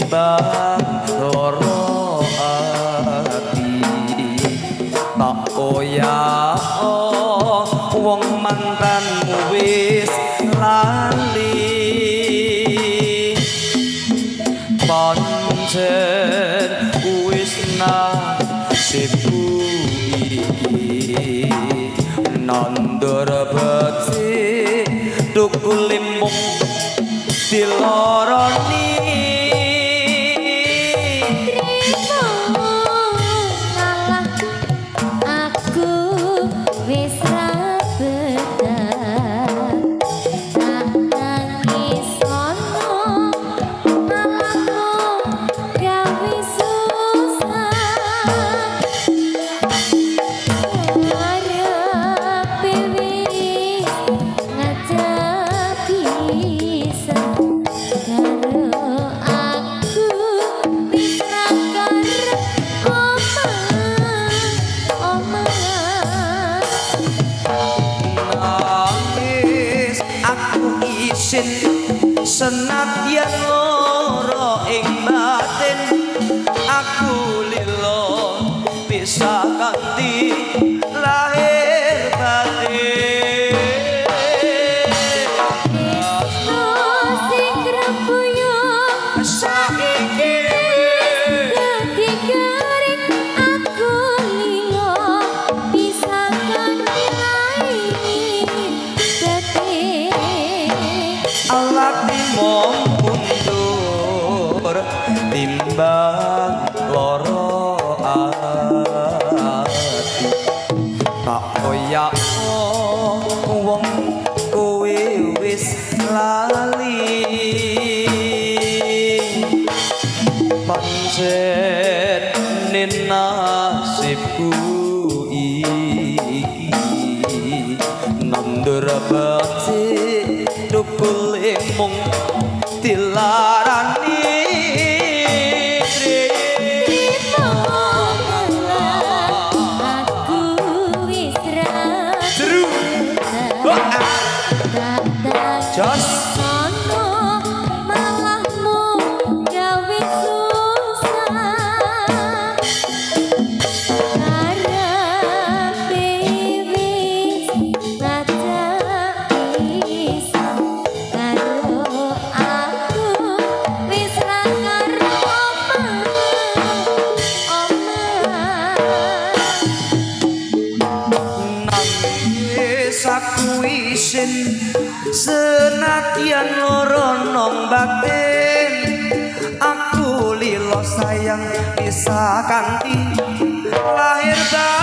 timbang loro ati. Tak oyak wong mantanmu wis lali, pancen wis nasibku iki nandur becik tukul limung diloroni. Trimo ngalah aku wis ra betah, tak nangis ono malahmu gawe susah. Arepe wis ngajak pisah karo aku wis ra karep omah omah. Nangis aku isin senadyan loro ing batin, aku lilo pisah kanthi lahir batin. Tresno sing grembuyung Saiki wis dadi garing, aku lilo pisah kanthi lahir batin. Alati mong mundur timbang loro ati. Tak koyak wong kowe wis lali, pancen nasibku iki nandur becik tukul mung dilarani. Trimo ngalah aku wis ra Jeru. betah, tak Jos. nangis ono malahmu gawe susah. Karepe wis ngajak pisah karo aku wis ra karep omah omah. Nangis aku isin senadyan loro nong batin, aku lilo sayang bisa kanthi lahir batin.